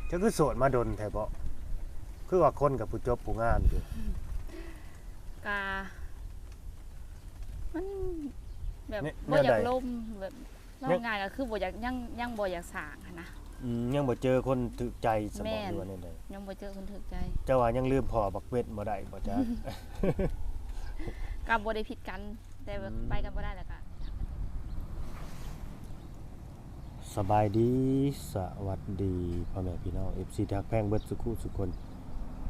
ເຈົ້າຄືໂສດມາດົນແທ້ເບາະ? ຄືວ່າຄົນກັບຜູ້ຈົບຜູ້ງາມຢູ່. ກະ ມັນແບບ ແນ- ບໍ່ຢາກລົມ ແບບ ເວົ້າງ່າຍກໍຄືບໍ່ຢາກ ຍັງ ຍັງບໍ່ຢາກສ້າງຫັ້ນນະ. ອືມ ຍັງບໍ່ເຈີຄົນຖືກໃຈຊັ້ນເບາະ ຫຼືວ່າແນວໃດ? ຍັງບໍ່ເຈີຄົນຖືກໃຈ. ເຈົ້າວ່າຍັງລືມພໍ່ບັກເວັນບໍ່ໄດ້ບໍ່ຈັກ? ກໍບໍ່ໄດ້ຜິດກັນ ແຕ່ວ່າ ອືມ ໄປກັນບໍ່ໄດ້ແລ້ວກໍ ສະບາຍດີ ສະຫວັດດີພໍ່ແມ່ພີ່ນ້ອງ ເອັຟຊີ ທີ່ຮັກແພງເບິດສູ່ຄູ່ສູ່ຄົນ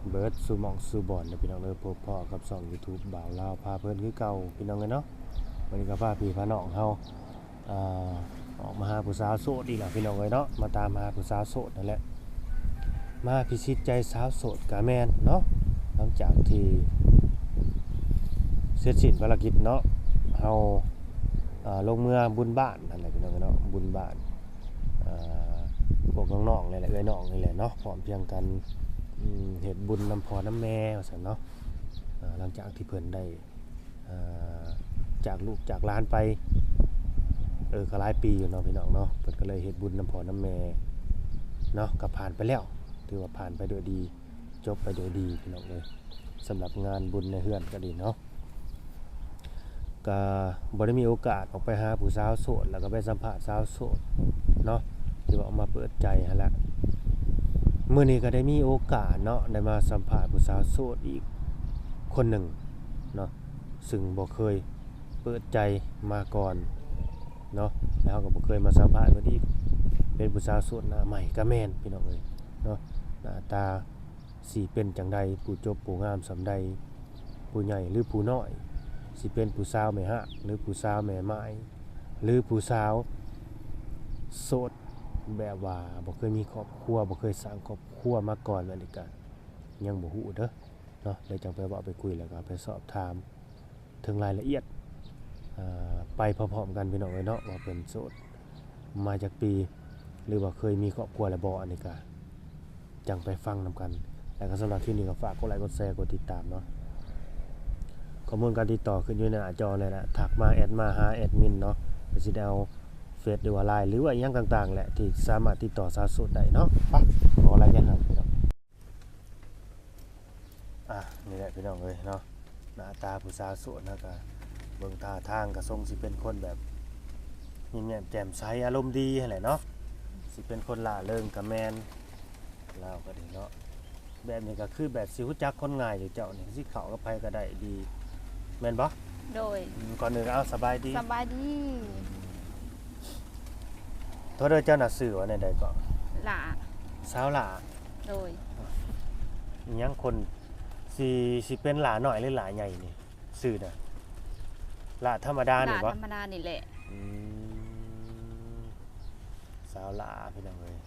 ເບິດສູ່ໝ່ອງສູ່ບ່ອນເດີພີ່ນ້ອງເດີ. ພົບພໍ້ກັບຊ່ອງຢູທູບບ່າວລາວພາເພີນຄືເກົ່າພີ່ນ້ອງເອີຍເນາະ. ວັນນີ້ກໍພາພີ່ພານ້ອງເຮົາ ອ່າ ອອກມາຫາຜູ້ສາວໂສດອີກແລ້ວພີ່ນ້ອງເອີຍເນາະ. ມາຕາມຫາຜູ້ສາວໂສດນັ້ນແຫຼະ ມາພິຊິດໃຈສາວໂສດກະແມ່ນເນາະ. ຫຼັງຈາກທີ່ເສັດສິ້ນພາລະກິດເນາະ ເຮົາ ອ່າ ລົງເມືອບຸນບ້ານຫັ້ນແຫຼະພີ່ນ້ອງເອີຍເນາະ. ບຸນບ້ານ ອ່າ ພວກນ້ອງໆນີ້ແຫຼະ ເອື້ອຍນ້ອງນີ້ແຫຼະເນາະ ພ້ອມພຽງກັນ ອືມ ເຮັດບຸນນຳພໍ່ນຳແມ່ວ່າຊັ້ນເນາະ. ອ່າ ຫຼັງຈາກທີ່ເພິ່ນໄດ້ ອ່າ ຈາກລູກຈາກຫຼານໄປ ເອີ ກໍຫຼາຍປີຢູ່ເນາະພີ່ນ້ອງເນາະ. ເພິ່ນກໍເລີຍເຮັດບຸນນຳພໍ່ນຳແມ່ເນາະ ກໍຜ່ານໄປແລ້ວ ຖືວ່າຜ່ານໄປດ້ວຍດີ ຈົບໄປດ້ວຍດີພີ່ນ້ອງເອີຍ. ສຳລັບງານບຸນໃນເຮືອນກໍດີເນາະ ກໍບໍ່ໄດ້ມີໂອກາດອອກໄປຫາຜູ້ສາວໂສດ ແລ້ວກໍໄປສຳພາດສາວໂສດເນາະ ທີ່ວ່າອອກມາເປີດໃຈຫັ້ນແຫຼະ. ມື້ນີ້ກໍໄດ້ມີໂອກາດເນາະ ໄດ້ມາສຳພາດຜູ້ສາວໂສດອີກຄົນໜຶ່ງເນາະ ຊຶ່ງບໍ່ເຄີຍເປີດໃຈມາກ່ອນເນາະ ແລ້ວເຮົາກໍບໍ່ເຄີຍມາສຳພາດເພິ່ນອີກ. ເປັນຜູ້ສາວໂສດໜ້າໃໝ່ກໍແມ່ນພີ່ນ້ອງເອີຍເນາະ. ໜ້າຕາຊິເປັນຈັ່ງໃດ ຜູ້ຈົບຜູ້ງາມສ່ຳໃດ ຜູ້ໃຫຍ່ຫຼືຜູ້ນ້ອຍ ຊິເປັນຜູ້ສາວແມ່ຮ້າງ ຫຼືຜູ້ສາວແມ່ໝ້າຍ ຫຼືຜູ້ສາວໂສດ ແບບວ່າບໍ່ເຄີຍມີຄອບຄົວ ບໍ່ເຄີຍສ້າງຄອບຄົວມາກ່ອນ ອັນນີ້ກະຍັງບໍ່ຮູ້ເດີເນາະ. ເລີຍຈັ່ງໄປເວົ້າໄປຄຸຍ ແລ້ວກໍໄປສອບຖາມເຖິງລາຍລະອຽດ ອ່າ ໄປພ້ອມໆກັນພີ່ນ້ອງເອີຍເນາະ ວ່າເພິ່ນໂສດມາຈັກປີ ຫຼືວ່າເຄີຍມີຄອບຄົວແລ້ວບໍ່ ອັນນີ້ກະ ຈັ່ງໄປຟັງນຳກັນ. ແລ້ວກໍສຳລັບຄລິບນີ້ກໍຝາກກົດໄລກົດແຊ ກົດຕິດຕາມເນາະ. ຂໍ້ມູນການຕິດຕໍ່ຂຶ້ນຢູ່ໃນໜ້າຈໍນີ້ແຫຼະ ທັກມາ ແອັດມາຫາແອັດມິນເນາະ ກໍຊິໄດ້ເອົາເຟສ ຫຼືວ່າລາຍ ຫຼືວ່າອີ່ຫຍັງຕ່າງໆແຫຼະ ທີ່ສາມາດຕິດຕໍ່ສາວໂສດໄດ້ເນາະ. ໄປ ຂໍລາຍຢ່າໃຫ້ພີ່ນ້ອງ. ອ່ະ ນີ້ແຫຼະພີ່ນ້ອງເອີຍເນາະ ໜ້າຕາຜູ້ສາວໂສດເຮົາກໍເບິ່ງທ່າທາງກໍຊົງຊິເປັນຄົນແບບຍິ້ມແຍ້ມແຈ່ມໃສ ອາລົມດີຫັ້ນແຫຼະເນາະ ຊິເປັນຄົນລ່າເລີງກໍແມ່ນ ລາວກໍດີເນາະ. ແບບນີ້ກໍຄືແບບຊິຮູ້ຈັກຄົນງ່າຍຢູ່ ເຈົ້ານີ້ຊິເຂົ້າກັບໃຜກໍໄດ້ດີ ແມ່ນບໍ່? ໂດຍ. ອືມ ກ່ອນອື່ນກໍເອົາ ສະບາຍດີ. ສະບາຍດີ. ໂທດເດີ ເຈົ້ານະຊື່ວ່າແນວໃດເກາະ? ຫຼ້າ. ສາວຫຼ້າ. ໂດຍ. ອີ່ຫຍັງຄົນ ຊິ ຊິເປັນຫຼ້ານ້ອຍ ຫຼື ຫຼ້າໃຫຍ່ນີ້ ຊື່ນະ? ຫຼ້າທຳມະດານີ້ບໍ່? ຫຼ້າທຳມະດານີ້ແຫຼະ. ອືມ ສາວຫຼ້າ ພີ່ນ້ອງເອີຍ.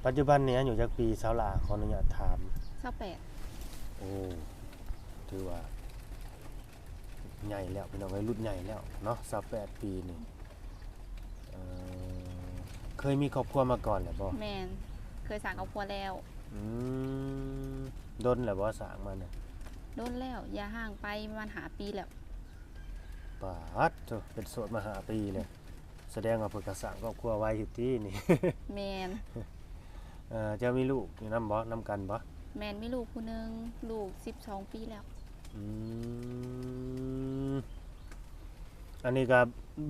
ປັດຈຸບັນນີ້ອາຍຸຈັກປີ ສາວຫຼ້າ? ຂໍອະນຸຍາດຖາມ. ຊາວແປດ. ໂອ້ ຖືວ່າໃຫຍ່ແລ້ວ ພີ່ນ້ອງເອີຍ ລຸ້ນໃຫຍ່ແລ້ວເນາະ ຊາວແປດປີນີ້. ເອີ ເຄີຍມີຄອບຄົວມາກ່ອນແລ້ວບໍ່? ແມ່ນ ເຄີຍສ້າງຄອບຄົວແລ້ວ. ອືມ ດົນແລ້ວບໍ່ສ້າງມານະ? ດົນແລ້ວ ຢ່າຮ້າງໄປປະມານຫ້າປີແລ້ວ. ປາດໂທ້ ເປັນໂສດມາຫ້າປີແລ້ວ ສະແດງວ່າເພິ່ນກໍສ້າງຄອບຄົວໄວຢູ່ຕິນີ້. ແມ່ນ. ເອີ ເຈົ້າມີລູກຢູ່ນຳບໍ່? ນຳກັນບໍ່? ແມ່ນ ມີລູກຜູ້ໜຶ່ງ ລູກສິບສອງປີແລ້ວ. ອືມ ອັນນີ້ກໍ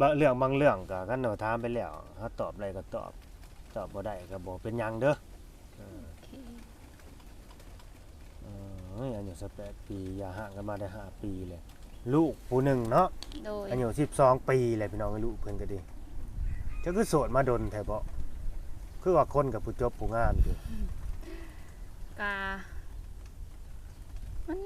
ບາງເລື່ອງ ບາງເລື່ອງກໍ ຄັນວ່າຖາມໄປແລ້ວ ເຮົາຕອບໄດ້ກໍຕອບ ຕອບບໍ່ໄດ້ກໍບໍ່ເປັນຫຍັງເດີ. ເອີ ໂອເຄ. ເອີຍ ອາຍຸຊາວແປດປີ ຢ່າຮ້າງກັນມາໄດ້ຫ້າປີແລ້ວ ລູກຜູ້ໜຶ່ງເນາະ. ໂດຍ. ອາຍຸສິບສອງປີແລ້ວ ພີ່ນ້ອງເອີຍ ລູກເພິ່ນກໍດີ. ເຈົ້າຄືໂສດມາດົນແທ້ເບາະ? ຄືວ່າຄົນກັບຜູ້ຈົບຜູ້ງາມຢູ່. ກະ ມັນ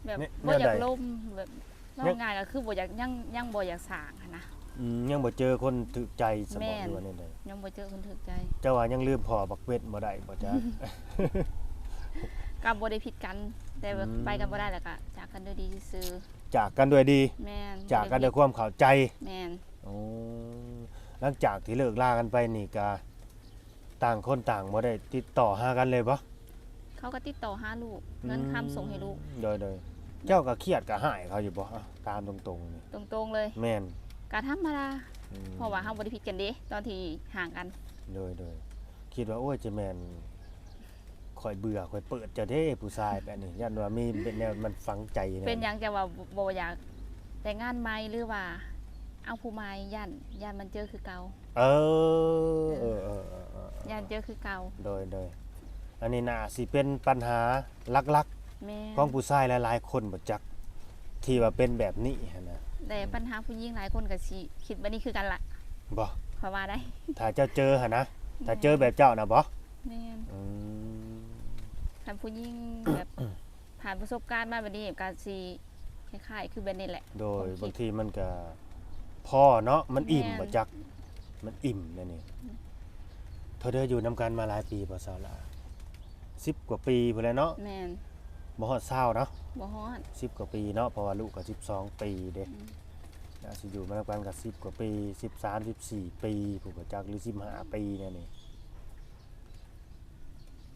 ແບບ ແນ- ບໍ່ຢາກ ແນວໃດ? ລົມ ແບບ ເວົ້າງ່າຍກໍຄືບໍ່ຢາກ ຍັງ ຍັງບໍ່ຢາກສ້າງຫັ້ນນະ. ອືມ ຍັງບໍ່ເຈີຄົນຖືກໃຈຊັ້ນເບາະ ຫຼືວ່າແນວໃດ? ຍັງບໍ່ເຈີຄົນຖືກໃຈ. ເຈົ້າວ່າຍັງລືມພໍ່ບັກເວັນບໍ່ໄດ້ບໍ່ຈັກ? ກໍບໍ່ໄດ້ຜິດກັນ ແຕ່ວ່າ ອືມ ໄປກັນບໍ່ໄດ້ ແລ້ວກໍຈາກກັນດ້ວຍດີຊື່ໆ. ຈາກກັນດ້ວຍດີ. ແມ່ນ. ຈາກກັນດ້ວຍຄວາມເຂົ້າໃຈ. ແມ່ນ. ໂອ້ ຫຼັງຈາກທີ່ເລີກລາກັນໄປນີ້ກະ ຕ່າງຄົນຕ່າງບໍ່ໄດ້ຕິດຕໍ່ຫາກັນເລີຍບໍ່? ເຂົາກໍຕິດຕໍ່ຫາລູກ ເງິນຄຳ ອືມ ສົ່ງໃຫ້ລູກ. ໂດຍໆ. ເຈົ້າກໍຄຽດກໍຮ້າຍເຂົາຢູ່ບໍ່? ເອົາ ຖາມຕົງໆນີ້. ຕົງໆເລີຍ. ແມ່ນ. ກໍທຳມະດາ. ອືມ ເພາະວ່າເຮົາບໍ່ໄດ້ຜິດກັນເດ້ ຕອນທີ່ຫ່າງກັນ. ໂດຍໆ. ຄ ຄິດວ່າ ໂອ້ຍ ຈະແມ່ນຂ້ອຍເບື່ອ ຂ້ອຍເປີດເຈົ້າເດ້ ຜູ້ຊາຍແບບນີ້ ຢ້ານວ່າມີເປັນແນວມັນຝັງໃຈແນວ ເປັນຫຍັງຈັ່ງວ່າບໍ່ ບໍ່ຢາກແຕ່ງງານໃໝ່ ຫຼືວ່າເອົາຜູ້ໃໝ່ ຢ້ານ ຢ້ານມັນເຈີຄືເກົ່າ. ເອີ ເອີ ເອີ ເອີ ເອີ ເອີ ຢ້ານເຈີຄືເກົ່າ. ໂດຍ ໂດຍ ອັນນີ້ໜ້າຊິເປັນບັນຫາຫຼັກ ແມ່ນ ຂອງຜູ້ຊາຍຫຼາຍໆຄົນບໍ່ຈັກ ທີ່ວ່າເປັນແບບນີ້ຫັ້ນນະ. ແຕ່ບັນຫາຜູ້ຍິງຫຼາຍຄົນກໍຊິຄິດແບບນີ້ຄືກັນລະ ບໍ່ ຂ້ອຍວ່າໄດ໋ ຖ້າເຈົ້າເຈີຫັ້ນນະ ຖ້າເຈີແບບເຈົ້ານະບໍ່? ແມ່ນ ອືມ ຄັນຜູ້ຍິງແບບ ຜ່ານປະສົບການມາແບບນີ້ກໍຊິຄ້າຍໆຄືແບບນີ້ແຫຼະ. ໂດຍ ຄວາມຄິດ ບາງທີມັນກໍພໍເນາະ ມັນອີ່ມ ແມ່ນ ບໍ່ຈັກ ມັນອີ່ມແນວນີ້. ອືມ ເທົ່າເດີ ຢູ່ນຳກັນມາຫຼາຍປີບໍ່ ສາວຫຼ້າ? ສິບກວ່າປີພຸ້ນແຫຼະເນາະ. ແມ່ນ ບໍ່ຮອດຊາວເນາະ ບໍ່ຮອດ ສິບກວ່າປີເນາະ ເພາະວ່າລູກກໍສິບສອງປີເດ້. ອືມ ອາ ຊິຢູ່ມານຳກັນກໍສິບກວ່າປີ ສິບສາມ ສິບສີ່ປີ ຜູ້ບໍ່ຈັກ ຫຼື ສິບຫ້າປີແນວນີ້.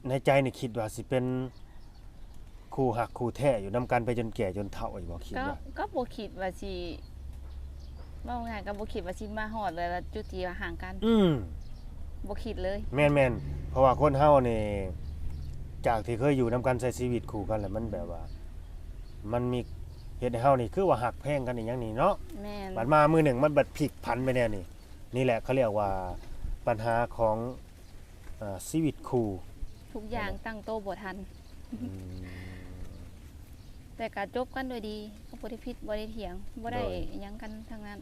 ໃນໃຈນີ້ຄິດວ່າຊິເປັນຄູ່ຮັກຄູ່ແທ້ຢູ່ນຳກັນໄປຈົນແກ່ຈົນເຖົ້າຢູ່ບໍ່? ຄິດ ກໍ ວ່າ ກໍບໍ່ຄິດວ່າຊິ ເວົ້າງ່າຍກໍບໍ່ຄິດວ່າຊິມາຮອດແບບວ່າຈຸດທີ່ວ່າຫ່າງກັນ. ອືມ ບໍ່ຄິດເລີຍ. ແມ່ນໆ ເພາະວ່າຄົນເຮົານີ້ ຈາກທີ່ເຄີຍຢູ່ນຳກັນໃຊ້ຊີວິດຄູ່ກັນແລ້ວ ມັນແບບວ່າ ມັນມີເຮັດໃຫ້ເຮົານີ້ຄືວ່າຮັກແພງກັນອີ່ຫຍັງນີ້ເນາະ. ແມ່ນ ບັດມາມື້ໜຶ່ງມັນບັດພິກຜັນໄປແນວນີ້. ນີ້ແຫຼະເຂົາຮຽກວ່າບັນຫາຂອງ ເອີ ຊີວິດຄູ່ ທຸກຢ່າງ ນັ້ນແຫຼະ ຕັ້ງໂຕບໍ່ທັນ. ອືມ ແຕ່ກໍຈົບກັນໂດຍດີ ກໍບໍ່ໄດ້ຜິດບໍ່ໄດ້ຖຽງ ບໍ່ໄດ້ ໂດຍ ອີ່ຫຍັງກັນທັງນັ້ນ.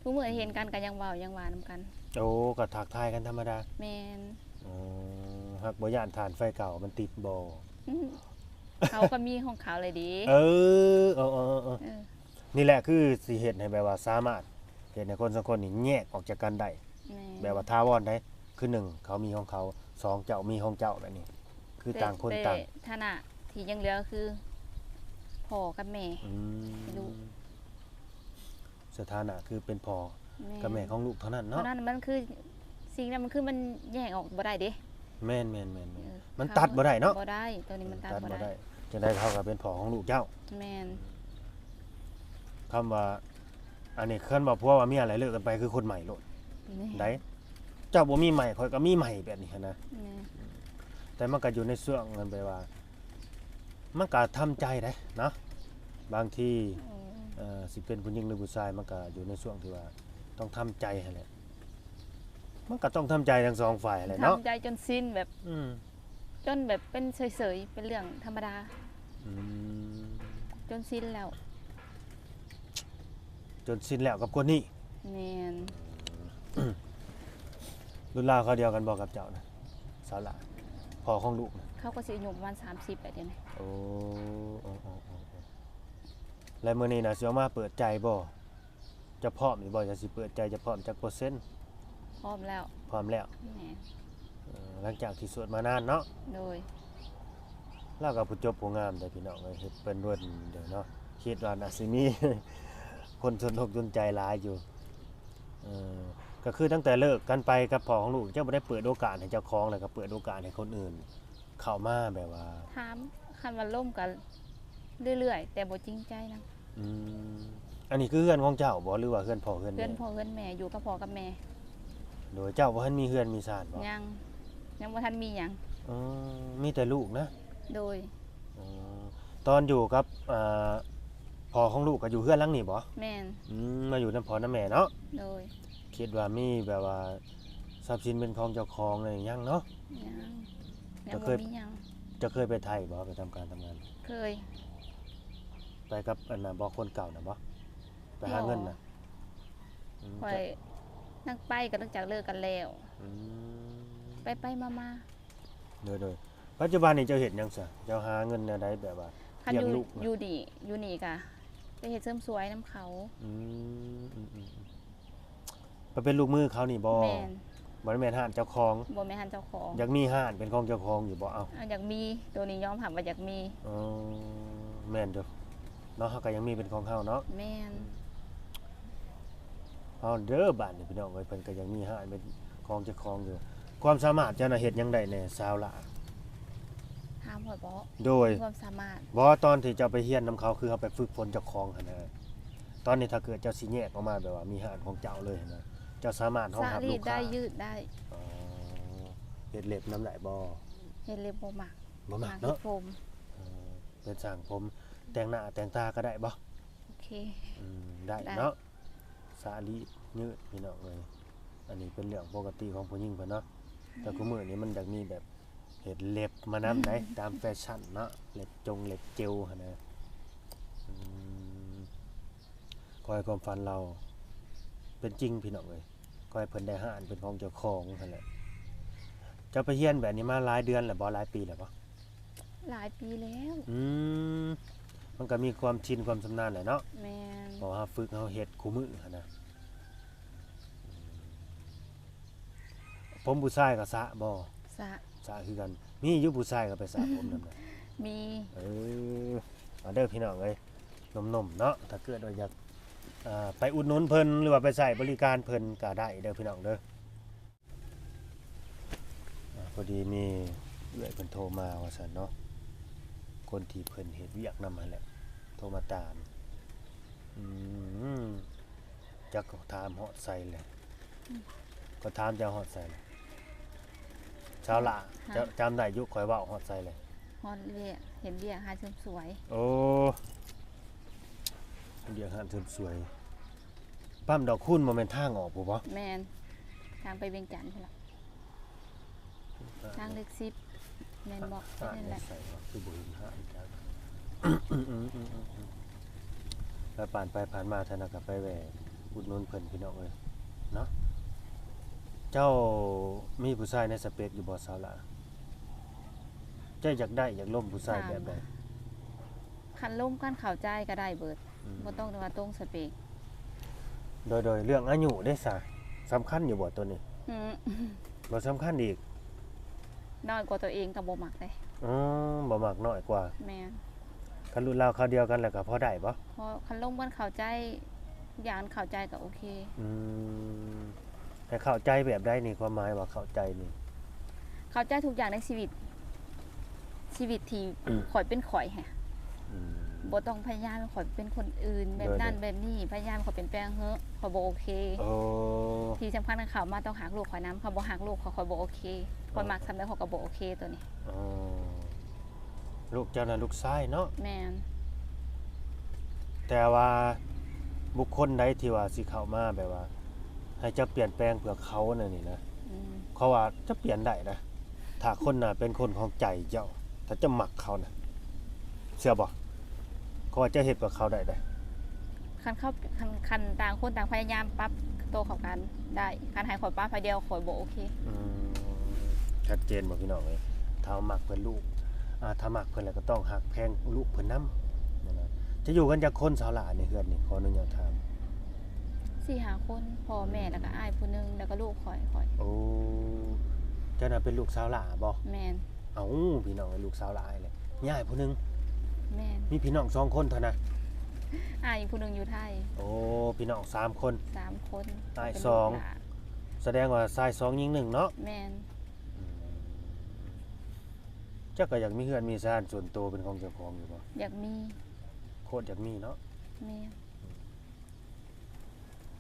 ທຸກມື້ ອືມ ເຫັນກັນກໍຍັງເວົ້າຍັງວ່ານຳກັນ. ໂອ້ ກໍທັກທາຍກັນທຳມະດາ. ແມ່ນ. ອໍ ຮັກບໍ່ຢ້ານຖ່ານໄຟເກົ່າມັນຕິດບໍ່? ອືມ ເຂົາກໍມີຂອງເຂົາແຫຼະເດ. ເອີ ເອີ ເອີ ເອີ ເອີ ນີ້ແຫຼະຄືຊິເຮັດໃຫ້ແບບວ່າສາມາດເຮັດໃຫ້ຄົນສອງຄົນນີ້ແຍກອອກຈາກກັນໄດ້. ແມ່ນ. ແບບວ່າຖາວອນໃດ ຄືໜຶ່ງເຂົາມີຂອງເຂົາ ສອງເຈົ້າມີຂອງເຈົ້າ ແບບນີ້ ຄື ແຕ່ ຕ່າງຄົນ ແຕ່ ຕ່າງ ຖານະທີ່ຍັງເຫຼືອຄືພໍ່ກັບແມ່. ອືມ ໃຫ້ລູກ ສະຖານະຄືເປັນພໍ່ ແມ່ນ ກັບແມ່ຂອງລູກເທົ່ານັ້ນເນາະ. ເທົ່ານັ້ນ ມັນຄື ສິ່ງນັ້ນມັນຄືມັນແຍກອອກບໍ່ໄດ້ເດ້. ແມ່ນໆໆໆ ເອີ ມັນຕັດບໍ່ໄດ້ເນາະ. ບໍ່ໄດ້ ໂຕນີ້ມັນ ເອີ ຕັດ ຕັດບໍ່ໄດ້ ບໍ່ໄດ້. ຈັ່ງໃດເຂົາກໍເປັນພໍ່ຂອງລູກເຈົ້າ. ແມ່ນ. ຄຳວ່າ ອັນນີ້ຄັນວ່າຜົວວ່າເມຍແຫຼະ ເລີກກັນໄປຄືຄົນໃໝ່ໂລດ. ແມ່ນ. ໃດ ເຈົ້າບໍ່ມີໃໝ່ ຂ້ອຍກໍມີໃໝ່ ແບບນີ້ຫັ້ນນະ. ແມ່ນ. ແຕ່ມັນກໍຢູ່ໃນຊ່ວງ ມັນແບບວ່າ ມັນກໍທຳໃຈໄດ໋ເນາະ ບາງທີ ເອີ ເອີ ຊິເປັນຜູ້ຍິງ ຫຼື ຜູ້ຊາຍ ມັນກໍຢູ່ໃນຊ່ວງທີ່ວ່າຕ້ອງທຳໃຈຫັ້ນແຫຼະ. ມັນກໍຕ້ອງທຳໃຈທັງສອງຝ່າຍແຫຼະເນາະ. ທຳໃຈຈົນຊິນແບບ ອືມ ຈົນແບບເປັນເສີຍໆ ເປັນເລື່ອງທຳມະດາ. ອືມ ຈົນຊິນແລ້ວ ຈົນຊິນແລ້ວກັບຄົນນີ້. ແມ່ນ. ລຸ້ນລາວຄາວດຽວກັນບໍ່ກັບເຈົ້ານະ ສາວຫຼ້າ? ພໍ່ຂອງລູກນະ ເຂົາກໍຊິອາຍຸປະມານສາມສິບແລ້ວດຽວນີ້. ໂອ້ ໂອ້ ໂອ້ ໂອ້ ແລ້ວມື້ນີ້ນະຊິອອກມາເປີດໃຈບໍ່? ເຈົ້າພ້ອມຢູ່ບໍ່? ເຈົ້າຊິເປີດໃຈ ເຈົ້າພ້ອມຈັກເປີເຊັນ? ພ້ອມແລ້ວ. ພ້ອມແລ້ວ. ແມ່ນ. ເອີ ຫຼັງຈາກທີ່ໂສດມານານເນາະ. ໂດຍ. ລາວກໍຜູ້ຈົບຜູ້ງາມເດ້ພີ່ນ້ອງເອີຍ ເຮັດເປັນເວີນເດີເນາະ. ຄິດວ່າໜ້າຊິມີຄົນສົນອົກສົນໃຈຫຼາຍຢູ່. ເອີ ກໍຄືຕັ້ງແຕ່ເລີກກັນໄປກັບພໍ່ຂອງລູກ ເຈົ້າບໍ່ໄດ້ເປີດໂອກາດໃຫ້ເຈົ້າຂອງ ແລ້ວກໍເປີດໂອກາດໃຫ້ຄົນອື່ນເຂົ້າມາແບບວ່າ ຖາມ ຄັນວ່າລົມກໍເລື້ອຍໆ ແຕ່ບໍ່ຈິງໃຈນຳ. ອືມ ອັນນີ້ຄືເຮືອນຂອງເຈົ້າບໍ່ ຫຼືວ່າເຮືອນພໍ່ເຮືອນແມ່? ເຮືອນພໍ່ເຮືອນແມ່ ຢູ່ກັບພໍ່ກັບແມ່. ໂດຍ ເຈົ້າບໍ່ທັນມີເຮືອນມີຊານບໍ່? ຍັງ ຍັງບໍ່ທັນມີຫຍັງ. ອໍ ມີແຕ່ລູກນະ? ໂດຍ. ອໍ ຕອນຢູ່ກັບ ອ່າ ພໍ່ຂອງລູກກໍຢູ່ເຮືອນຫຼັງນີ້ບໍ່? ແມ່ນ. ອືມ ມາຢູ່ນຳພໍ່ນຳແມ່ເນາະ? ໂດຍ. ຄິດວ່າມີແບບວ່າຊັບສິນເປັນຂອງເຈົ້າຂອງນີ້ຍັງເນາະ? ຍັງ ຍັງບໍ່ມີຫຍັງ. ເຈົ້າເຄີຍໄປໄທບໍ່? ໄປທຳການທຳງານ? ເຄີຍ. ໄປກັບອັນນັ້ນບໍ່? ຄົນເກົ່ານະບໍ່? ໄປຫາເງິນນະ? ອືມ ຂ້ອຍ ເຈົ້າ ນັກໄປກໍຫຼັງຈາກເລີກກັນແລ້ວ. ອືມ ໄປໆມາໆ. ໂດຍໆ ປັດຈຸບັນນີ້ເຈົ້າເຮັດຫຍັງຊະ? ເຈົ້າຫາເງິນແນວໃດ ແບບວ່າ ຄັນ ລ້ຽງ ຢູ່ ລູກນະ? ຢູ່ນີ້ ຢູ່ນີ້ກະໄປເຮັດເສີມສວຍນຳເຂົາ. ອືມ ອືມໆໆ ໄປເປັນລູກມືເຂົານີ້ບໍ່? ແມ່ນ. ບໍ່ໄດ້ແມ່ນຮ້ານເຈົ້າຂອງ? ບໍ່ແມ່ນຮ້ານເຈົ້າຂອງ. ຢາກມີຮ້ານເປັນຂອງເຈົ້າຂອງຢູ່ບໍ່? ເອົ້າ ເອົາ ຢາກມີ. ໂຕນີ້ຍອມຮັບວ່າຢາກມີ. ອໍ ແມ່ນຢູ່ເນາະ ເຮົາກໍຢາກມີເປັນຂອງເຮົາເນາະ. ແມ່ນ. ເອົາເດີ ບາດນີ້ພີ່ນ້ອງເອີຍ ເພິ່ນກໍຍັງມີຮ້ານເປັນຂອງເຈົ້າຂອງຢູ່. ຄວາມສາມາດເຈົ້ານະເຮັດຫຍັງໄດ້ແດ່ ສາວຫຼ້າ? ຖາມຂ້ອຍບໍ? ໂດຍ. ຄວາມສາມາດ ບໍ່ ຕອນທີ່ເຈົ້າໄປຮຽນນຳເຂົາ ຄືເຮົາໄປຝຶກຝົນເຈົ້າຂອງຫັ້ນນະ. ຕອນນີ້ຖ້າເກີດເຈົ້າຊິແຍກອອກມາແບບວ່າມີຮ້ານຂອງເຈົ້າເລີຍຫັ້ນນະ ເຈົ້າສາມາດຮອງຮັບລູກຄ້າ? ສາລີດໄດ້ ຍືດໄດ້. ອໍ ເຮັດເລັບນຳໄດ້ບໍ່? ເຮັດເລັບບໍ່ມັກ. ບໍ່ມັກເນາະ. ເຮັດຜົມ. ເອີ ເປັນຊ່າງຜົມ. ແຕ່ງໜ້າແຕ່ງຕາກໍໄດ້ບໍ່? ໂອເຄ. ອືມ ໄດ້ ໄດ້ເນາະ. ສະລີດຍືດ ພີ່ນ້ອງເອີຍ. ອັນນີ້ເປັນເລື່ອງປົກກະຕິຂອງຜູ້ຍິງເພິ່ນເນາະ. ແຕ່ ແມ່ນ ຄຸມື້ນີ້ມັນຢາກມີແບບເຮັດເລັບມານຳໄດ໋ ຕາມແຟຊັນເນາະ. ເລັບຈົງເລັບເຈວຫັ້ນນະ. ອືມ ຂໍໃຫ້ຄວາມຝັນລາວເປັນຈິງ ພີ່ນ້ອງເອີຍ. ຂໍໃຫ້ເພິ່ນໄດ້ຮ້ານເປັນຂອງເຈົ້າຂອງຫັ້ນແຫຼະ. ເຈົ້າໄປຮຽນແບບນີ້ມາຫຼາຍເດືອນແລ້ວບໍ່? ຫຼາຍປີແລ້ວບໍ່? ຫຼາຍປີແລ້ວ. ອືມ ມັນກໍມີຄວາມຊິນຄວາມຊຳນານແຫຼະເນາະ. ແມ່ນ. ເພາະວ່າເຮົາຝຶກເຮົາເຮັດຄູ່ມື້ຫັ້ນນະ. ອືມ ຜົມຜູ້ຊາຍກໍສະບໍ່? ສະ. ສະຄືກັນ. ມີຢູ່ຜູ້ຊາຍກໍໄປສະຜົມນຳນະ? ມີ. ເອີ ເອົາເດີພີ່ນ້ອງເອີຍ ໜຸ່ມໆເນາະ ຖ້າເກີດວ່າຢາກ ເອີ ໄປອຸດໜູນເພິ່ນ ຫຼືວ່າໄປໃຊ້ບໍລິການເພິ່ນກໍໄດ້ເດີພີ່ນ້ອງເດີ. ອາ ພໍດີມີເອື້ອຍເພິ່ນໂທມາວ່າຊັ້ນເນາະ, ຄົນທີ່ເພິ່ນເຮັດວຽກນຳຫັ້ນແຫຼະ ໂທມາຕາມ. ອືມ ຈັກເຂົາຖາມຮອດໃສແຫຼະ. ອືມ ເຂົາຖາມເຈົ້າຮອດໃສແຫຼະ? ຊາວລາວ ຮະ ເຈົ້າຈຳໄດ້ຢູ່ ຂ້ອຍເວົ້າຮອດໃສແຫຼະ? ຮອດວຽກ ເຮັດວຽກຮ້ານເສີມສວຍ. ໂອ້ ເຮັດວຽກຮ້ານເສີມສວຍ. ປ້ຳດອກຄູນບໍ່ແມ່ນທາງອອກພຸ້ນບໍ່? ແມ່ນ ທາງໄປວຽງຈັນພຸ້ນລະ. ທາງເລກສິບແມ່ນບໍ່? ຮ້ານຢູ່ໃສວະ ຄືບໍ່ເຫັນຮ້ານຈັກ. ແລ້ວຜ່ານໄປຜ່ານມາທາງນັ້ນກໍໄປແວ່ອຸດໜູນເພິ່ນ ພີ່ນ້ອງເອີຍເນາະ. ເຈົ້າມີຜູ້ຊາຍໃນສະເປັກຢູ່ບໍ່ ສາວຫຼ້າ? ເຈົ້າຢາກໄດ້ຢາກລົມຜູ້ຊາຍແບບໃດ? ຄັນລົມກັນເຂົ້າໃຈກໍໄດ້ເບີດ. ອືມ ບໍ່ຕ້ອງແຕ່ວ່າຕົງສະເປັກ. ໂດຍ ໂດຍ ເລື່ອງອາຍຸເດ້ຊະ ສຳຄັນຢູ່ບໍ່ໂຕນີ້? ອືມ ບໍ່ສຳຄັນອີກ. ນ້ອຍກວ່າໂຕເອງກໍບໍ່ມັກເດ້. ອືມ ບໍ່ມັກນ້ອຍກວ່າ. ແມ່ນ. ຄັນລຸ້ນລາວຄາວດຽວກັນແລ້ວກໍພໍໄດ້ບໍ່? ພໍ ຄັນລົມກັນເຂົ້າໃຈ ຢ່າງເຂົ້າໃຈກໍໂອເຄ. ອືມ ໃຫ້ເຂົ້າໃຈແບບໃດນີ້? ຄວາມໝາຍວ່າເຂົ້າໃຈນີ້ ເຂົ້າໃຈທຸກຢ່າງໃນຊີວິດ ຊີວິດທີ່ຂ້ອຍເປັນຂ້ອຍຫັ້ນ. ອືມ ບໍ່ຕ້ອງພະຍາຍາມໃຫ້ຂ້ອຍເປັນຄົນອື່ນ ແບບນັ້ນແບບນີ້ ພະຍາຍາມໃຫ້ຂ້ອຍປ່ຽນແປງເຮີ້ ຂ້ອຍບໍ່ໂອເຄ. ໂອ້ ທີ່ສຳຄັນ ຄັນເຂົ້າມາຕ້ອງຮັກລູກຂ້ອຍນຳ ຄັນບໍ່ຮັກລູກຂ້ອຍ ຂ້ອຍບໍ່ໂອເຄ. ຂ້ອຍມັກສ່ຳໃດ ຂ້ອຍກໍບໍ່ໂອເຄໂຕນີ້. ອໍ ລູກເຈົ້ານະລູກຊາຍເນາະ? ແມ່ນ. ແຕ່ວ່າບຸກຄົນໃດທີ່ວ່າຊິເຂົ້າມາແບບວ່າໃຫ້ເຈົ້າປ່ຽນແປງເພື່ອເຂົານັ້ນນີ້ນະ, ອືມ ເຂົາວ່າເຈົ້າປ່ຽນໄດ້ນະ ຖ້າຄົນນັ້ນເປັນຄົນຂອງໃຈເຈົ້າ, ຖ້າເຈົ້າມັກເຂົານະ ເຊື່ອບໍ່? ເຂົາວ່າເຈົ້າເຮັດເພື່ອເຂົາໄດ້ເດ້. ຄັນເຂົາ ຄັນ ຄັນຕ່າງຄົນຕ່າງພະຍາຍາມປັບໂຕເຂົ້າກັນໄດ້, ຄັນໃຫ້ຂ້ອຍປັບໃຫ້ດຽວ ຂ້ອຍບໍ່ໂອເຄ. ອືມ ຊັດເຈນບໍ່ພີ່ນ້ອງເອີຍ? ຖ້າເຮົາມັກເພິ່ນລູກ ອ່າ ຖ້າມັກເພິ່ນແລ້ວກໍຕ້ອງຮັກແພງລູກເພິ່ນນຳ. ຈະຢູ່ກັນຈັກຄົນສາວຫຼ້າໃນເຮືອນນີ້? ຂໍອະນຸຍາດຖາມ. ສີ່ຫ້າຄົນ ພໍ່ແມ່ ແລ້ວກໍອ້າຍຜູ້ໜຶ່ງ ແລ້ວກໍລູກຂ້ອຍ ຂ້ອຍ. ໂອ້ ເຈົ້ານະເປັນລູກສາວຫຼ້າບໍ່? ແມ່ນ. ເອົ້າ ພີ່ນ້ອງເອີຍ ລູກສາວຫຼ້າແຫຼະ ມີອ້າຍຜູ້ໜຶ່ງ. ແມ່ນ. ມີພີ່ນ້ອງສອງຄົນເທົ່ານັ້ນ? ອ້າຍຜູ້ໜຶ່ງຢູ່ໄທ. ໂອ້ ພີ່ນ້ອງສາມຄົນ. ສາມຄົນ. ອ້າຍສອງ. ສະແດງວ່າຊາຍສອງຍິງໜຶ່ງເນາະ? ແມ່ນ. ອືມ ເຈົ້າກໍຢາກມີເຮືອນມີຊານສ່ວນໂຕເປັນຂອງເຈົ້າຂອງຢູ່ບໍ່? ຢາກມີ. ໂຄດຢາກມີເນາະ? ແມ່ນ.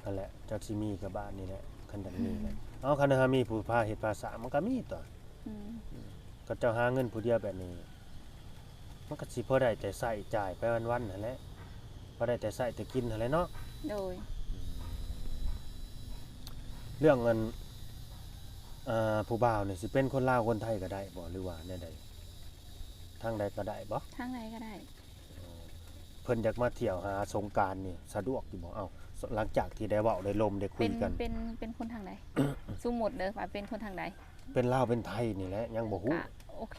ຫັ້ນແຫຼະ ຈັກຊິມີກັບບ້ານນີ້ແຫຼະ ຄັນຢາກມີແຫຼະ. ເອົ້າ ຄັນເຮົາມີຜູ້ພາເຮັດພາສ້າງ ມັນກໍມີຕົວະ. ອືມ ອືມ ຄັນເຈົ້າຫາເງິນຜູ້ດຽວແບບນີ້ ມັນກໍຊິພໍໄດ້ແຕ່ໃຊ້ຈ່າຍໄປວັນໆຫັ້ນແຫຼະ ພໍໄດ້ແຕ່ໃຊ້ແຕ່ກິນຫັ້ນແຫຼະເນາະ. ໂດຍ. ອືມ ເລື່ອງອັນ ເອີ ຜູ້ບ່າວນີ້ຊິເປັນຄົນລາວຄົນໄທກໍໄດ້ບໍ່ ຫຼືວ່າແນວໃດ? ທາງໃດກໍໄດ້ບໍ່? ທາງໃດກໍໄດ້. ເພິ່ນຢາກມາທ່ຽວຫາສົງການນີ້ສະດວກຢູ່ບໍ່? ເອົ້າ ຫຼັງຈາກທີ່ໄດ້ເວົ້າໄດ້ລົມໄດ້ຄຸຍກັນ. ເປັນ ເປັນ ເປັນຄົນທາງໃດ? ສົມມຸດເດີວ່າເປັນຄົນທາງໃດ? ເປັນລາວເປັນໄທນີ້ແຫຼະ ຍັງບໍ່ຮູ້. ກໍໂອເຄ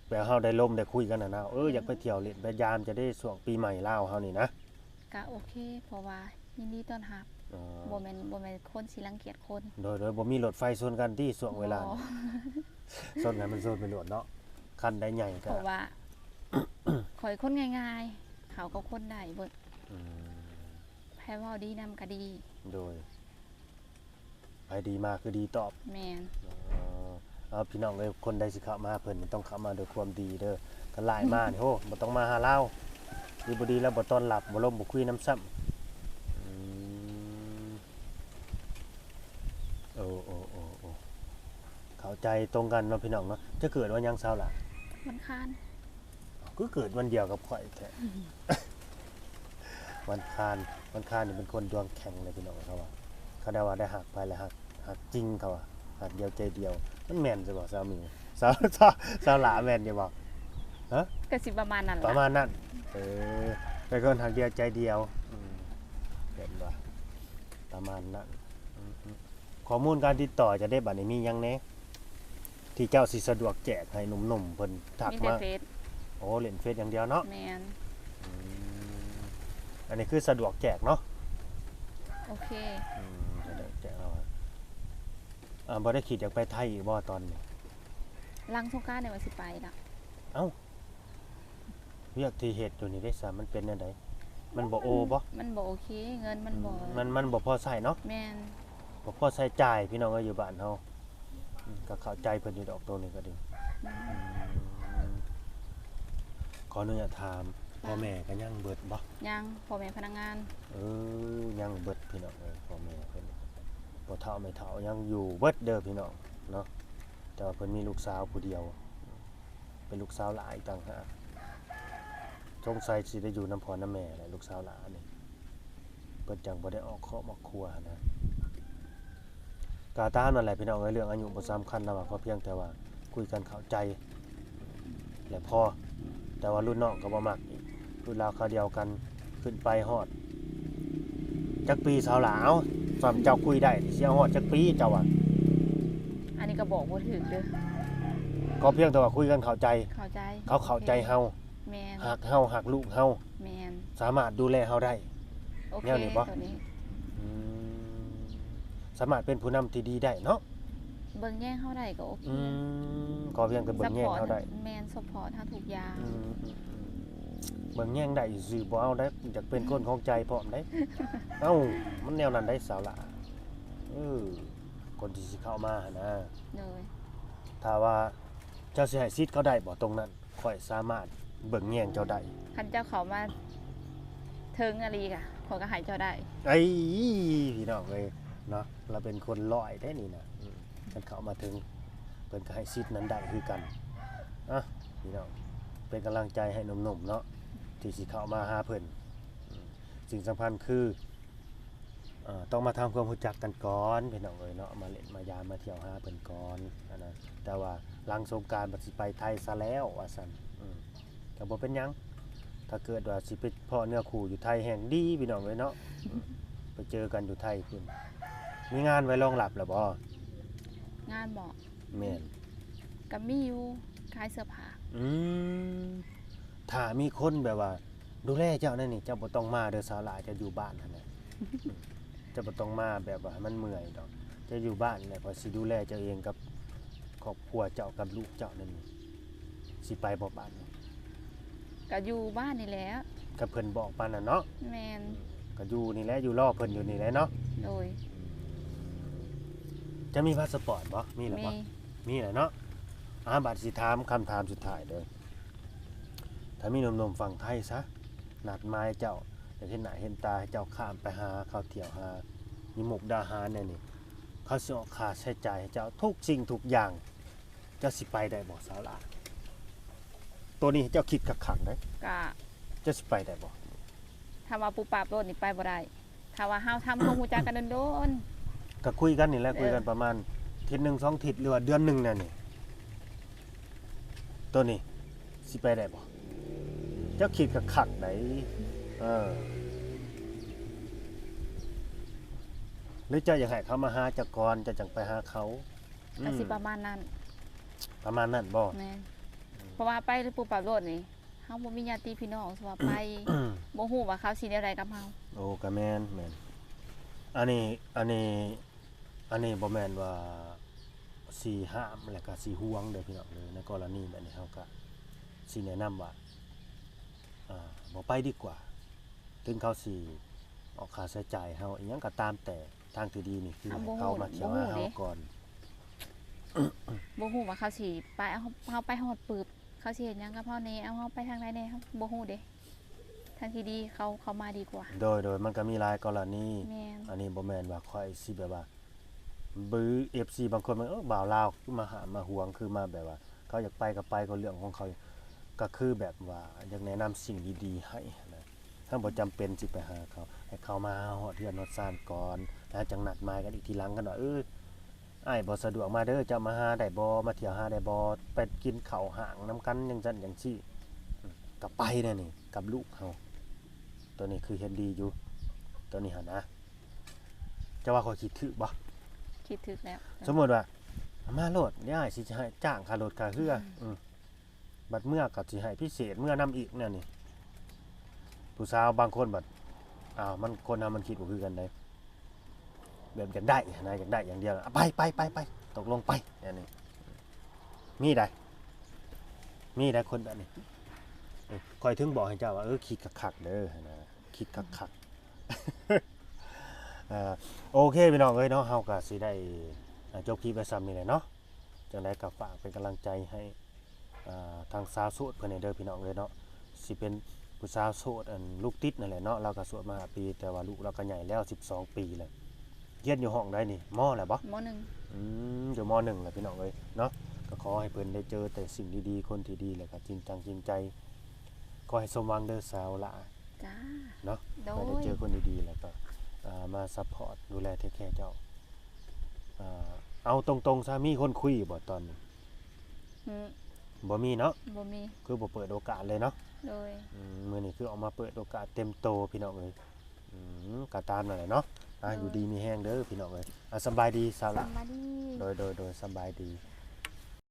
ແບບເຮົາໄດ້ລົມໄດ້ຄຸຍກັນນະນາ ເອີ ອືມ ຢາກໄປທ່ຽວຫຼິ້ນໄປຢາມຈະໄດ້ຊ່ວງປີໃໝ່ລາວເຮົານີ້ນະ. ກະໂອເຄ ເພາະວ່າຍິນດີຕ້ອນຮັບ. ອໍ ບໍ່ແມ່ນ ບໍ່ແມ່ນຄົນຊິລັງກຽດຄົນ. ໂດຍ ໂດຍ ບໍ່ມີລົດໄຟຊົນກັນຕິຊ່ວງເວລາ? ບໍ່ ຊົນກັນມັນຊົນໄປໂລດເນາະ ຄັນໃດໃຫຍ່ກະ ເພາະວ່າຂ້ອຍຄົນງ່າຍໆ ເຂົ້າກັບຄົນໄດ້ເບິດ. ອືມ ໃຜເວົ້າດີນຳກະດີ. ໂດຍ. ໃຜດີມາຄືດີຕອບ. ແມ່ນ. ອໍ ເອົາ ພີ່ນ້ອງເອີຍ ຄົນໃດຊິເຂົ້າມາເພິ່ນຕ້ອງເຂົ້າມາດ້ວຍຄວາມດີເດີ. ຄັນຫຼາຍມານີ້ ໂອ້ ບໍ່ຕ້ອງມາຫາລາວ. ດີບໍ່ດີລາວບໍ່ຕ້ອນຮັບ ບໍ່ລົມບໍ່ຄຸຍນຳຊ້ຳ. ອືມ ໂອ້ ໂອ້ ໂອ້ ໂອ້ ເຂົ້າ ເຂົ້າໃຈຕົງກັນເນາະພີ່ນ້ອງເນາະ. ເຈົ້າເກີດວັນຫຍັງສາວຫຼ້າ? ວັນຄານ. ຄືເກີດວັນດຽວກັບຂ້ອຍແທ້. ວັນຄານ ວັນຄານນີ້ເປັນຄົນດວງແຂງເລີຍພີ່ນ້ອງ ເຂົາວ່າ ເຂົາໄດ້ວ່າໄດ້ຮັກໃຜແລ້ວຮັກ ຮັກຈິງ ເຂົາວ່າ ຮັກດຽວໃຈດຽວ. ມັນແມ່ນຢູ່ບໍ່ສາວມິວ? ສາວ ສາວ ສາວຫຼ້າແມ່ນຢູ່ບໍ່? ຮະ? ກໍຊິປະມານນັ້ນລະ ປະມານນັ້ນ. ເອີ ເປັນຄົນຮັກດຽວໃຈດຽວ. ອືມ ເຫັນບໍ່? ປະມານນັ້ນ. ອືມໆ ຂໍ້ມູນການຕິດຕໍ່ຈະໄດ້ ບັດນີ້ມີຫຍັງແດ່ ທີ່ເຈົ້າຊິສະດວກແຈກໃຫ້ໜຸ່ມໆເພິ່ນທັກມາ? ມີແຕ່ເຟສ. ໂອ້ ຫຼິ້ນເຟສຢ່າງດຽວເນາະ. ແມ່ນ. ອືມ ອັນນີ້ຄືສະດວກແຈກເນາະ. ໂອເຄ. ອືມ ສະດວກແຈກເນາະ. ອ່າ ບໍ່ໄດ້ຄິດຢາກໄປໄທອີກບໍ່ຕອນນີ້? ຫຼັງສົງການນີ້ວ່າຊິໄປລະ. ເອົ້າ ວຽກທີ່ເຮັດຢູ່ນີ້ເດ້ຊະ ມັນເປັນແນວໃດ? ມັນບໍ່ໂອບໍ່? ມັນບໍ່ໂອເຄ ເງິນມັນບໍ່ ອືມ ມັນ ມັນບໍ່ພໍໃຊ້ເນາະ. ແມ່ນ. ບໍ່ພໍໃຊ້ຈ່າຍພີ່ນ້ອງເອີຍ ຢູ່ບ້ານເຮົາ. ອືມ ກໍເຂົ້າໃຈເພິ່ນຢູ່ດອກ ໂຕນີ້ກໍດີ. ອືມ ອືມ ຂໍອະນຸຍາດຖາມ ພໍ່ແມ່ກໍຍັງເບິດບໍ່? ຍັງ ພໍ່ແມ່ພະນັກງານ. ເອີ ຍັງເບິດພີ່ນ້ອງເອີຍ ພໍ່ແມ່ເພິ່ນ ພໍ່ເຖົ້າແມ່ເຖົ້າຍັງຢູ່ເບິດເດີພີ່ນ້ອງເນາະ. ແຕ່ວ່າເພິ່ນມີລູກສາວຜູ້ດຽວ ເປັນລູກສາວຫຼ້າອີກຕ່າງຫາກ. ສົງໄສຊິໄດ້ຢູ່ນຳພໍ່ນຳແມ່ແຫຼະ ລູກສາວຫຼ້ານີ້ ເພິ່ນຈັ່ງບໍ່ໄດ້ອອກຄອບອອກຄົວຫັ້ນນະ. ກໍຕາມນັ້ນແຫຼະພີ່ນ້ອງເອີຍ ເລື່ອງອາຍຸບໍ່ສຳຄັນນຳ ກໍພຽງແຕ່ວ່າຄຸຍກັນເຂົ້າໃຈແຫຼະພໍ. ແຕ່ວ່າລຸ້ນນ້ອງກໍບໍ່ມັກອີກ ລຸ້ນລາວຄາວດຽວກັນ ຂຶ້ນໄປຮອດຈັກປີສາວຫຼ້າ? ເອົາ ສ່ຳເຈົ້າຄຸຍໄດ້ນີ້ ຊິເອົາຮອດຈັກປີເຈົ້າວ່າ? ອັນນີ້ກໍບອກບໍ່ຖືກເດີ ກໍພຽງແຕ່ວ່າຄຸຍກັນເຂົ້າໃຈ ເຂົ້າໃຈ ເຂົາເຂົ້າໃຈເຮົາ. ແມ່ນ. ຮັກເຮົາ ຮັກລູກເຮົາ. ແມ່ນ. ສາມາດດູແລເຮົາໄດ້. ໂອເຄ ແນວນີ້ບໍ່? ໂຕນີ້ ອືມ ສາມາດເປັນຜູ້ນຳທີ່ດີໄດ້ເນາະ. ເບິ່ງແຍງເຮົາໄດ້ກໍໂອເຄ. ອືມ ຂໍພຽງແຕ່ເບິ່ງແຍງເຮົາໄດ້. ແມ່ນ ຊັບພອດເຮົາທຸກຢ່າງ. ອືມ ອືມ ອືມ ເບິ່ງແຍງໄດ້ຊື່ໆ ບໍ່ເອົາໄດ້ ຢາກເປັນຄົນຂອງໃຈພ້ອມໄດ໋. ເອົ້າ ມັນແນວນັ້ນໄດ໋ສາວຫຼ້າ. ເອີ ຄົນທີ່ຊິເຂົ້າມາຫັ້ນນະ. ໂດຍ. ຖ້າວ່າເຈົ້າຊິໃຫ້ສິດເຂົາໄດ້ບໍ່ຕົງນັ້ນ? ຂ້ອຍສາມາດເບິ່ງແຍງເຈົ້າໄດ້. ຄັນເຈົ້າເຂົ້າມາເຖິງອີ່ຫຼີກະ ຂ້ອຍກໍໃຫ້ເຈົ້າໄດ້. ເອີຍ ພີ່ນ້ອງເອີຍເນາະ ລາວເປັນຄົນລອຍເດ້ນີ້ນະ. ອືມ ຄັນເຂົ້າມາເຖິງ ເພິ່ນກໍໃຫ້ສິດນັ້ນໄດ້ຄືກັນ. ອ່ະ ພີ່ນ້ອງ ເປັນກຳລັງໃຈໃຫ້ໜຸ່ມໆເນາະ ທີ່ຊິເຂົ້າມາຫາເພິ່ນ. ອືມ ສິ່ງສຳຄັນຄື ເອີ ຕ້ອງມາທຳຄວາມຮູ້ຈັກກັນກ່ອນພີ່ນ້ອງເອີຍເນາະ ມາຫຼິ້ນມາຢາມມາທ່ຽວຫາເພິ່ນກ່ອນຫັ້ນນະ. ແຕ່ວ່າຫຼັງສົງການບັດຊິໄປໄທຊະແລ້ວວ່າຊັ້ນ. ອືມ ກໍບໍ່ເປັນຫຍັງ ຖ້າເກີດວ່າຊິໄປພໍ້ເນື້ອຄູ່ຢູ່ໄທແຮ່ງດີພີ່ນ້ອງເອີຍເນາະ. ອືມ ໄປເຈີກັນຢູ່ໄທພຸ້ນ. ມີງານໄວ້ລອງຮັບແລ້ວບໍ່? ງານບໍ? ແມ່ນ. ກໍມີຢູ່ ຂາຍເສື້ອຜ້າ. ອືມ ຖ້າມີຄົນແບບວ່າ ດູແລເຈົ້າແນວນີ້ ເຈົ້າບໍ່ຕ້ອງມາເດີສາວຫຼ້າ ເຈົ້າຢູ່ບ້ານຫັ້ນແຫຼະ. ເຈົ້າບໍ່ຕ້ອງມາແບບວ່າໃຫ້ມັນເມື່ອຍດອກ ເຈົ້າຢູ່ບ້ານແຫຼະ ຂ້ອຍຊິດູແລເຈົ້າເອງກັບຄອບຄົວເຈົ້າກັບລູກເຈົ້ານັ້ນ. ຊິໄປບໍ່ບາດນີ້? ກໍຢູ່ບ້ານນີ້ແຫຼະ ກໍເພິ່ນບອກປານນັ້ນເນາະ. ແມ່ນ. ອືມ ກໍຢູ່ນີ້ແຫຼະ ຢູ່ລໍເພິ່ນຢູ່ນີ້ແຫຼະເນາະ. ໂດຍ. ອືມ ເຈົ້າມີພາສະປອດບໍ່? ມີແລ້ວບໍ່? ມີ ມີແລ້ວເນາະ. ອ່າ ບາດຊິຖາມຄຳຖາມສຸດທ້າຍເດີ ຖ້າມີໜຸ່ມໆຝັ່ງໄທຊະ ນັດໝາຍເຈົ້າ ຢາກເຫັນໜ້າເຫັນຕາ ໃຫ້ເຈົ້າຂ້າມໄປຫາເຂົາ ທ່ຽວຫາຢູ່ມຸກດາຫານແນວນີ້ ເຂົາຊິອອກຄ່າໃຊ້ຈ່າຍໃຫ້ເຈົ້າທຸກສິ່ງທຸກຢ່າງ ເຈົ້າຊິໄປໄດ້ບໍ່ສາວຫຼ້າ? ໂຕນີ້ໃຫ້ເຈົ້າຄິດຄັກໆເດ້. ກະ ເຈົ້າຊິໄປໄດ້ບໍ່? ຖ້າວ່າປຸບປັບໂລດນີ້ໄປບໍ່ໄດ້. ຖ້າວ່າເຮົາທຳຄວາມຮູ້ຈັກກັນດົນໆ ກໍຄຸຍກັນນີ້ແຫຼະ ເອີ ຄຸຍກັນປະມານທິດໜຶ່ງສອງທິດ ຫຼືວ່າເດືອນໜຶ່ງແນວນີ້ ໂຕນີ້ຊິໄປໄດ້ບໍ່? ເຈົ້າຄິດຄັກໆໄດ໋. ເອີ ຫຼືເຈົ້າຢາກໃຫ້ເຂົາມາຫາເຈົ້າກ່ອນ ເຈົ້າຈັ່ງໄປຫາເຂົາ? ກໍຊິ ອືມ ປະມານນັ້ນ. ປະມານນັ້ນບໍ່? ແມ່ນ. ອືມ ເພາະວ່າໄປປຸບປັບໂລດນີ້ ເຮົາບໍ່ມີຍາດຕິພີ່ນ້ອງ ຊິວ່າໄປ ບໍ່ຮູ້ວ່າເຂົາຊິແນວໃດກັບເຮົາ. ໂອ້ ກໍແມ່ນ ແມ່ນ. ອັນນີ້ ອັນນີ້ ອັນນີ້ບໍ່ແມ່ນວ່າຊິຫ້າມ ແລ້ວກໍຊິຫ່ວງເດີພີ່ນ້ອງເດີ. ໃນກໍລະນີແບບນີ້ ເຮົາກໍຊິແນະນຳວ່າ ອ່າ ບໍ່ໄປດີກວ່າ. ເຖິງເຂົາຊິອອກຄ່າໃຊ້ຈ່າຍເຮົາອີ່ຫຍັງກໍຕາມແຕ່ ທາງທີ່ດີນີ້ຄືໃຫ້ເຂົາມາທ່ຽວຫາເຮົາກ່ອນ. ບໍ່ຮູ້ວ່າເຂົາຊິໄປ ເຮົາ ເຮົາໄປຮອດປຶບ ເຂົາຊິເຮັດຫຍັງກັບເຮົາແດ່ ເອົາເຮົາໄປທາງໃດແດ່ ເຮົາບໍ່ຮູ້ເດ້. ທາງທີ່ດີເຂົາ ເຂົາມາດີກວ່າ. ໂດຍ ໂດຍ ມັນກໍມີຫຼາຍກໍລະນີ. ແມ່ນ. ອັນນີ້ບໍ່ແມ່ນວ່າຂ້ອຍຊິແບບວ່າ ບື ເອັຟຊີ ບາງຄົນ ເອີ ບ່າວລາວຄືມາຫາມາຫວງ ຄືມາແບບວ່າ ເຂົາຢາກໄປກໍໄປ ກໍເລື່ອງຂອງເຂົາ ກໍຄືແບບວ່າຢາກແນະນຳສິ່ງດີໆໃຫ້ຫັ້ນນະ. ເຮົາບໍ່ຈຳເປັນຊິໄປຫາເຂົາ ໃຫ້ເຂົາມາຫາຮອດເຮືອນຮອດຊານກ່ອນ ແລ້ວຈັ່ງນັດໝາຍກັນອີກທີຫຼັງ ຄັນວ່າ ເອີ ອ້າຍບໍ່ສະດວກມາເດີ ເຈົ້າມາຫາໄດ້ບໍ່ ມາທ່ຽວຫາໄດ້ບໍ່ ໄປກິນເຂົ້າຫ້າງນຳກັນ ຈັ່ງຊັ້ນຈັ່ງຊີ້ ກໍໄປແນວນີ້ກັບລູກເຮົາ. ໂຕນີ້ຄືເຫັນດີຢູ່ ໂຕນີ້ຫັ້ນນະ. ເຈົ້າວ່າຂ້ອຍຄິດຖືກບໍ່? ຄິດຖືກແລ້ວ. ສົມມຸດວ່າ ມາໂລດ ດຽວອ້າຍຊິໃຫ້ຈ້າງຄ່າລົດຄ່າເຮືອ ອືມ ອືມ ບັດເມືອກໍຊິໃຫ້ພິເສດ ເມືອນຳອີກແນວນີ້. ຜູ້ສາວບາງຄົນບັດ ອ້າວ ມັນ ຄົນເຮົາມັນຄິດບໍ່ຄືກັນເດ້ ແບບຢາກໄດ້ຫັ້ນນະ ຢາກໄດ້ຢ່າງດຽວ ໄປ ໄປ ໄປ ໄປ ຕົກລົງໄປ ແນວນີ້ ມີໃດ ມີໃດຄົນແບບນີ້. ເອີ ຂ້ອຍເຖິງບອກໃຫ້ເຈົ້າວ່າ ເອີ ຄິດຄັກໆເດີຫັ້ນນະ ຄິດຄັກໆ. ເອີ ໂອເຄ ພີ່ນ້ອງເອີຍເນາະ ເຮົາກໍຊິໄດ້ ອ່າ ຈົບຄລິບໄວ້ສ່ຳນີ້ແຫຼະເນາະ. ຈັ່ງໃດກໍຝາກເປັນກຳລັງໃຈໃຫ້ ອ່າ ທາງສາວໂສດເພິ່ນແດ່ເດີພີ່ນ້ອງເອີຍເນາະ. ຊິເປັນຜູ້ສາວໂສດ ອັນ ລູກຕິດນັ້ນແຫຼະເນາະ ລາວກໍໂສດມາຫ້າປີ ແຕ່ວ່າລູກລາວກໍໃຫຍ່ແລ້ວ ສິບສອງປີແລ້ວ. ຮຽນຢູ່ຫ້ອງໃດນີ້? ມໍແລ້ວບໍ່? ມໍໜຶ່ງ. ອືມ ຢູ່ມໍໜຶ່ງແລ້ວພີ່ນ້ອງເອີຍເນາະ. ກໍຂໍໃຫ້ເພິ່ນໄດ້ເຈີແຕ່ສິ່ງດີໆ ຄົນທີ່ດີ ແລ້ວກໍຈິງຈັງຈິງໃຈ. ຂໍໃຫ້ສົມຫວັງເດີສາວຫຼ້າ. ຈ້າ ເນາະ. ໂດຍ ໃຫ້ໄດ້ເຈີຄົນດີໆ ແລ້ວກໍ ອ່າ ມາຊັບພອດ ດູແລ ເທກແຄເຈົ້າ. ອ່າ ເອົາຕົງໆຊະ ມີຄົນຄຸຍຢູ່ບໍ່ຕອນນີ້? ອືມ ບໍ່ມີເນາະ. ບໍ່ມີ. ຄືບໍ່ເປີດໂອກາດເລີຍເນາະ. ໂດຍ. ອືມ ມື້ນີ້ຄືອອກມາເປີດໂອກາດເຕັມໂຕພີ່ນ້ອງເອີຍ. ອືມ ກໍຕາມນັ້ນແຫຼະເນາະ. ອ່າ ໂດຍ ຢູ່ດີມີແຮງເດີພີ່ນ້ອງເອີຍ. ອ່າ ສຳບາຍດີສາວຫຼ້າ. ສຳບາຍດີ. ໂດຍ ໂດຍ ໂດຍ ສຳບາຍດີ.